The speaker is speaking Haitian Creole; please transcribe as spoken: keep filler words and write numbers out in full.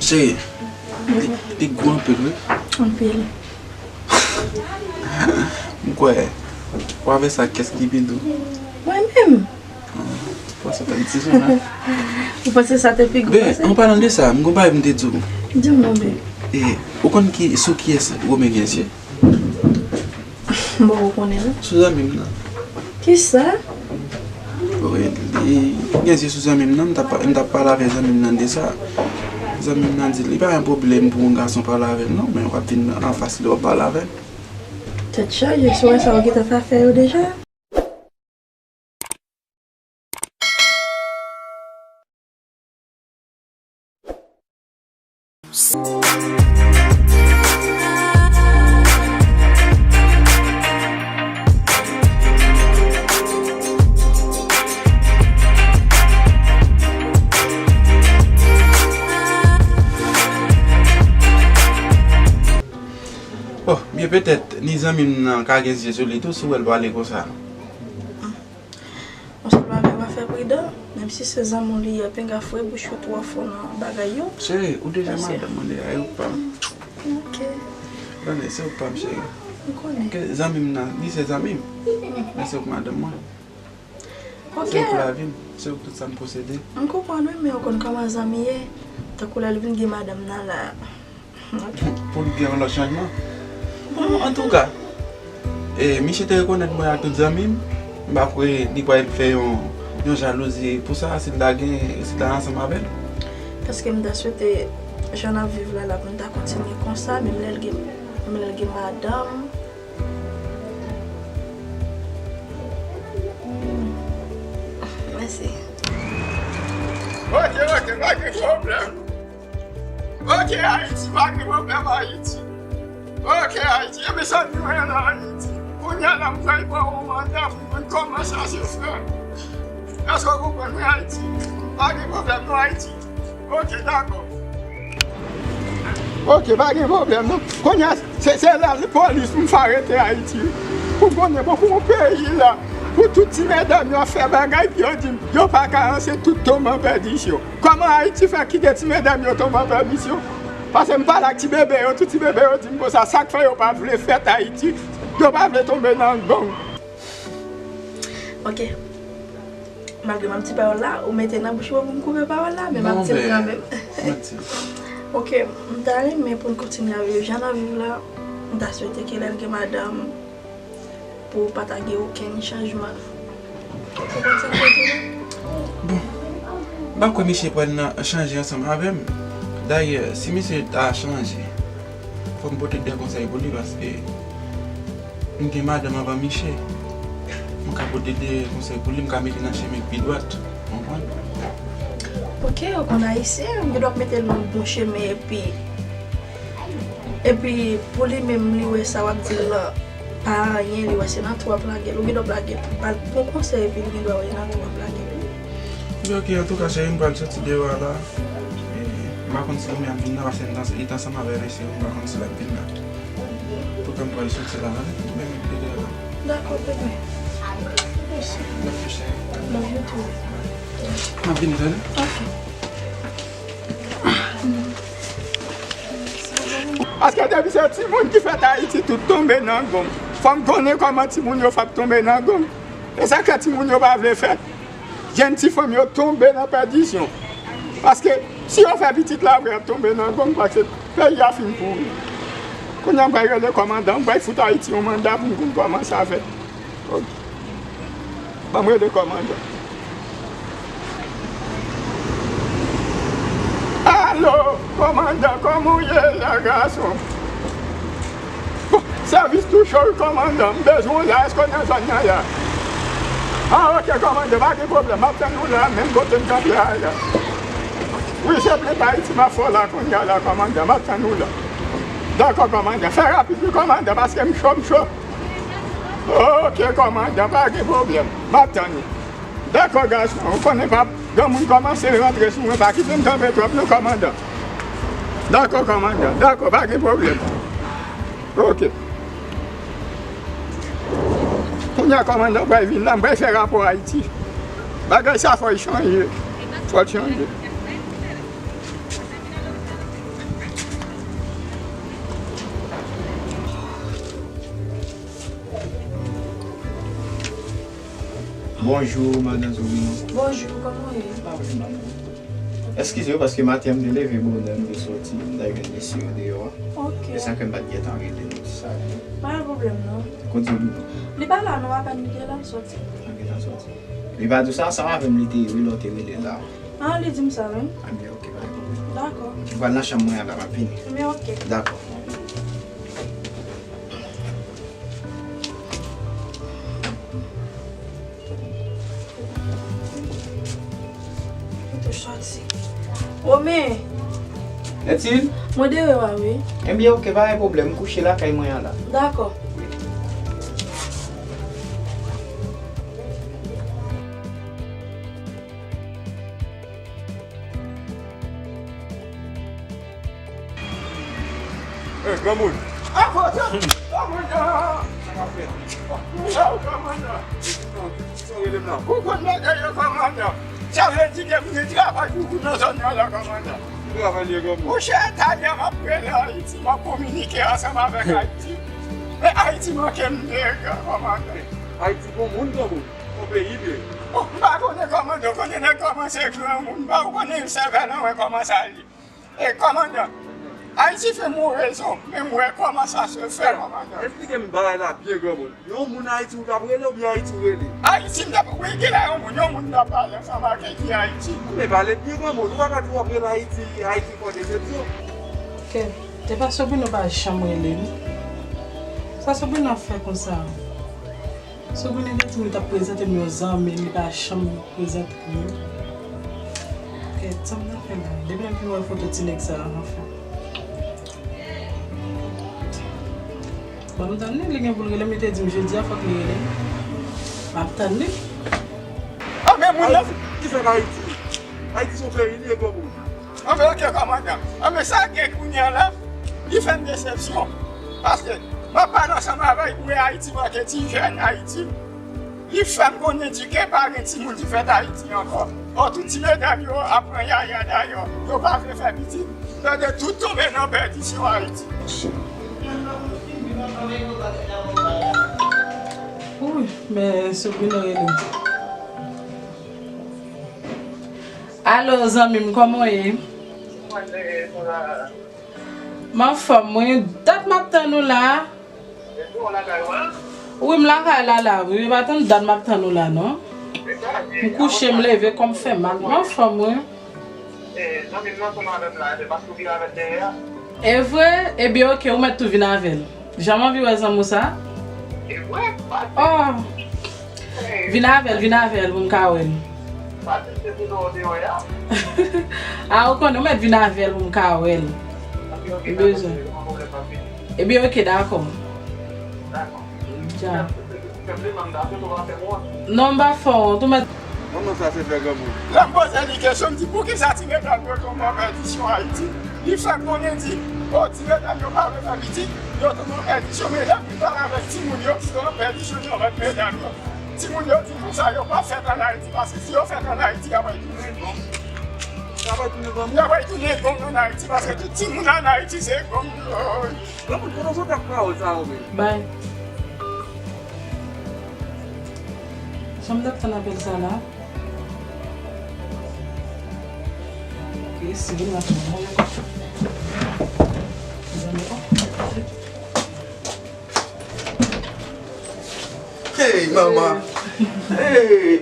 Cheri, li, li gwo anpil, wi. Anpil. M kwè, w avè sa, kès ki pi dou? Mwen menm. Ah, ou panse w t ap di sa la? Ou panse sa te pi gwo pase? Ben, an palan de sa, m gon bagay m te di w. Di m non, babe. E, ou konn ki, sou kiyès Romen gen zye? M poko konnen, non. Sou zanmi m nan. Kisa? Wi, li gen zye sou zanmi m nan, m t ap, m t ap pale avèk zanmi m nan de sa. Zanmi m nan di, li pa yon pwoblèm pou yon gason pale avè l, non, men w ap vin anfas li, w ap pale avè l. Tèt chaje, si w wè sa, w gentan fè afè yo deja. Bon, byen petèt, ni zanmi m nan ka gen zye sou li tou, si w wè l pale konsa. Yon sèl bagay, w ap fè pridan, menm si se zanmi w li ye, pinga fouye bouch ou twò fon nan bagay yo. Cheri, ou deja madanm mwen deja, e ou pa m. Ok. Tande, se ou pa m, cheri. M konnen. Ke zanmi m nan, li se zanmi m. Men se ou k madanm mwen. Ok. Se ou k lavi m, se ou k tout sa m posede. M konprann wi, men ou konn kòman zanmi ye. Tankou lè l vin gen madanm nan la. Pou l gen yon lòt chanjman. Bon, antouka, e, misye te rekonèt mwen ak tout zanmi m. M pa kwè li pral fè yon, yon jalouzi pou sa, si l ta gen, si l ta ansanm avè l. Paske m ta swete, jan n ap viv la, la, pou n ta kontinye konsa, menm lè l gen, menm lè l gen madanm. Mèsi. Ok, ok, pa gen pwoblèm. Ok, Ayiti, pa gen pwoblèm, Ayiti. Ok, Ayiti, e mezanmi, mwen la, Ayiti. Kounye a la, m pral pran yon manda pou mwen kòmanse a se frè. Èske w konprann mwen, Ayiti? Pa gen pwoblèm, non, Ayiti. Ok, dakò. Ok, pa gen pwoblèm, non. Kounye a, se, se la, polis, m fè arete Ayiti. Pou konnen, pou, pou yon peyi la, pou tout ti medam yo ap fè bagay, pi yo di m, yo pa ka ranse, tout tonbe an pèdisyon. Kòman Ayiti fè kite ti medam yo tonbe an pèmisyon? Paske m pale ak ti bebe yo, tout ti bebe yo di m konsa, sa k fè yo pa vle fèt Ayiti, yo pa vle tonbe nan gang. Ok. Malgre m ap di pawòl la, ou mete nan bouch mwen pou m koupe pawòl la, men m ap di l kanmenm. Ok, m ta renmen pou n kontinye ap viv jan n ap viv la. M ta swete ke lè l gen madanm, pou pa ta gen okenn chanjman. Ou konprann sa m vle di la? Bon, m pa kwè misye pral nan chanje ansanm avè m. Dayè, si misye ta chanje, fò m pote de konsèy pou li, paske m gen madanm anvan misye. M ka pote de konsèy pou li, m ka mete l nan chemen k pi dwat. Ou konprann? Ok, ou konn ayisyen, m gen dwa mete l nan bon chemen, epi Epi, pou li menm, li wè sa w ap di l lan pa anyen, li wè se nan twò w ap lage l. Ou gen dwa ap lage l pou ba l bon konsèy, epi li gen dwa wè nan twò w ap lage l wi. Ok, ok, antouka, cheri, m pral soti deyò a la. E, m pa konn si Romen ap vin la, paske m t ansanm avè mesye yo, m pa konn si l ap vin la. Antouka, m pral soti la, wi, men m te deyò la. Dakò, bebe. Mèsi. Love you, cheri. Love you too. M ap vini, tande? Ok. Paske depi se timoun ki fèt Ayiti, tout tonbe nan gang. Fò m konnen kòman timoun yo fè ap tonbe nan gang. E sa k fè timoun yo pa vle fèt. Jèn ti fanm yo tonbe nan pèdisyon. Paske si yo fè pitit la, apre y ap tonbe nan gang, paske peyi a fin pouri. Kounye a, m pral rele kòmandan, m pral fout Ayiti yon manda pou m konn kòman sa fèt. Ok. Ban m rele kòmandan. Alo, kòmandan, kòman w ye la, gason? Bon, sèvis tou cho wi, kòmandan. M bezwen w la, èske w nan zòn nan la? Ah, ok, kòmandan, pa gen pwoblèm. M ap tann ou la, menm kote m kanpe a la. Wi, se plent Ayiti m ap fè w la kounye a la, kòmandan. M ap tann ou la. Dakò, kòmandan. Fè rapid wi, kòmandan, paske m cho, m cho. Ok, kòmandan, pa gen pwoblèm. M ap tann ou. Dakò, gason, ou konnen pa, granmoun kòmanse rantre sou mwen, pa kite m tonbe twòp non, kòmandan. Dakò, kòmandan, dakò, pa gen pwoblèm. Ok. Kounye a, kòmandan pral vin la, m pral fè rapò Ayiti. Bagay sa fò l chanje. Fò l chanje. Bonjou, madan Zorino. Bonjou, kòman w ye? M pa byen, madan. Eskize w, paske maten an m te leve bonè, m te soti, m t al jwenn mesye yo deyò a. Ok. Se sa ke m pa t gentan rele nou ti sa. Pa gen pwoblèm, non. Kote Zorino? Li pa la, non, apèn li te la, l soti. Li gentan soti. Li pa di w sa, ansanm avè m li te ye, wi, lè w te rele la. Ah, li di m sa, wi. Ah, byen, ok, pa gen pwoblèm. Dakò. M pral nan chanm mwen an la, m ap vini. Byen, ok. Dakò. Mwen tou soti. Romen! Nètil? Mwen deyò a, wi. Ebyen, ok, pa gen pwoblèm. M kouche lakay mwen an la. Dakò. Ey, granmoun! Avanse! Kòmandan! Sa k ap fèt? Yo, kòmandan! Kòmandan! Kisa w rele m la? Ou konn bagay yo, kòmandan! Sa vle di ke m gen travay pou ou nan zòn nan la, kòmandan! Ki travay li ye, granmoun? Monchè, talè m ap rele Ayiti, m ap kominike ansanm avèk Ayiti. Men Ayiti manke m nèg, kòmandan. Ayiti bon moun, granmoun. Yon peyi li ye. Oh, m pa konnen kòmandan, ou konnen nèg kòmanse granmoun, m pa konnen sèvèl an mwen kòman sa ye. E kòmandan, Ayiti fè m yon rezon, men m wè kòman sa se fè, kòmandan. Esplike m bagay la byen, granmoun. Yon moun Ayiti ou t ap rele oubyen Ayiti ou rele? Ayiti m t ap, wi, genlè yon moun, yon moun m t ap pale ansanm avèk ki Ayiti. Men pale byen, granmoun, ou pa ka di w ap rele Ayiti, Ayiti fò desepsyon. Kè, e pa Sobrino pa janm rele m. Sa Sobrino ap fè konsa? Sobrino te di m li t ap prezante m yon zanmi, li pa janm prezante m. Kèt, sa m ta fè la? Depi lè m fin wè foto ti nèg sa a, anfen. Bon, m tann li, li gen pou l rele m, li te di m jodi a fòk li rele m. M ap tann li. Ah, men moun nan. Ayiti, ki fè Ayiti? Ayiti se yon peyi li ye, granmoun. Anben, ok, kòmandan. Anben, sa gen kounye a la, li fè m desepsyon. Paske, m ap pale ansanm avè l, ou wè Ayiti manke ti jèn Ayiti. Li fè m konnen di ke pa gen timoun ki fèt Ayiti ankò. Ò, tout ti medam yo ap pran yaya dayò. Yo pa vle fè pitit. Tande tout tonbe nan pèdisyon Ayiti. Wi, men Sobrino rele m. Alo, zanmi m, kòman w ye? M anfòm, wi. Dat m ap tann ou la. Wi, m lakay la, la, wi. Yo pa tann dat m ap tann ou la, non. M kouche, m leve, kò m fè mal. M anfòm, wi. E vre? Ebyen, ok, ou mèt tou vin avè l. Jan m anvi wè zanmi w sa. Oh! Vin avè l, vin avè l pou m ka wè l. Ah, ou konnen, ou mèt vin avè l pou m ka wè l. M bezwen. Ebyen, ok, dakò. Dja. Non, m pa fè w wont, ou mèt. Manman sa se fè granmoun. Lè m poze li kesyon, m di, poukisa ti medam yo tonbe an pèdisyon Ayiti? Li fè konnen di, o, ti medam yo pa vle fè pitit, yo tonbe an pèdisyon, men lè m vin pale avèk timoun yo ki tonbe an pèdisyon nan vant medam yo, timoun yo di konsa yo pa fèt ann Ayiti, paske si yo fèt ann Ayiti, y ap tounen gang. Y ap tounen gang? Y ap tounen gang ann Ayiti, paske tout timoun ann Ayiti se gang yo ye. Granmoun, kote w sot ak pawòl sa yo menm? Bay. Jan m t ap tann apèl sa la. Ok, si vin la sou mwen. Zanmi, oh. Hey, manman. Hey.